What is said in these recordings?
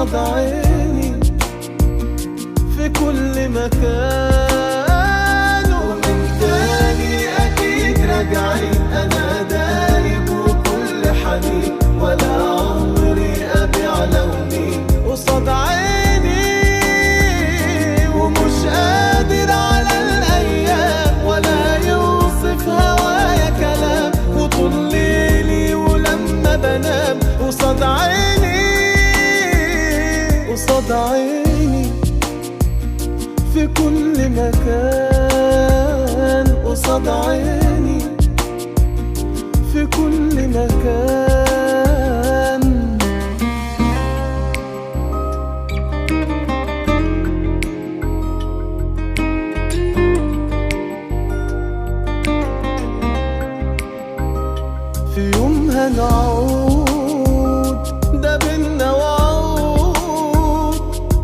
قصاد عيني في كل مكان. ومن تاني أكيد راجعين، أنا دايب وكل حنين، ولا عمري أبيع لوني قصاد عيني. ومش قادر على الأيام ولا يوصف هوايا كلام، وطول ليلي ولما بنام قصاد عيني، قصاد عيني في كل مكان، قصاد عيني في كل مكان. في يوم هنعود ده بينا وعود،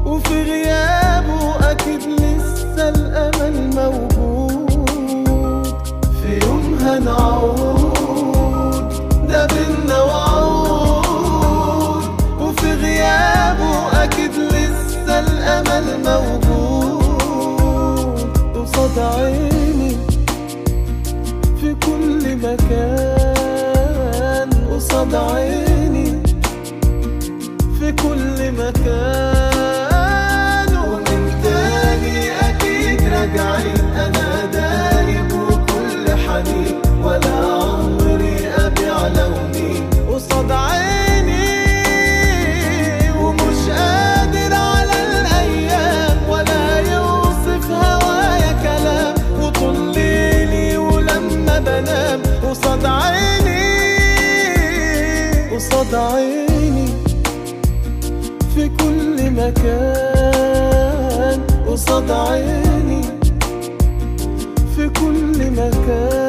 وفي غيابه أكيد لسه الأمل موجود. في يوم هنعود ده بينا وعود، وفي غيابه أكيد لسه الأمل موجود. قصاد عيني في كل مكان، قصاد عيني في كل مكان. ومن تاني أكيد راجعين، أنا دايب وكل حنين، ولا عمري أبيع لوني قصاد عيني. ومش قادر على الأيام ولا يوصف هوايا كلام، وطول ليلي ولما بنام قصاد عيني، قصاد عيني في كل مكان، قصاد عيني في كل مكان.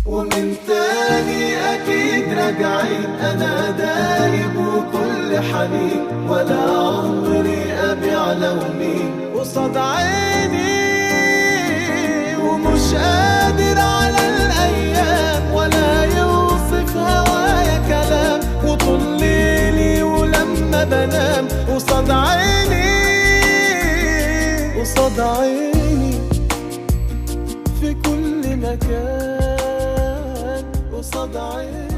ومن تاني أكيد راجعين، أنا دايب وكل حنين، ولا عمري أبيع لوني قصاد عيني. ومش قادر على الأيام ولا يوصف هوايا كلام، وطول ليلي ولما بنام قصاد عيني، قصاد عيني في كل مكان، قصاد عيني.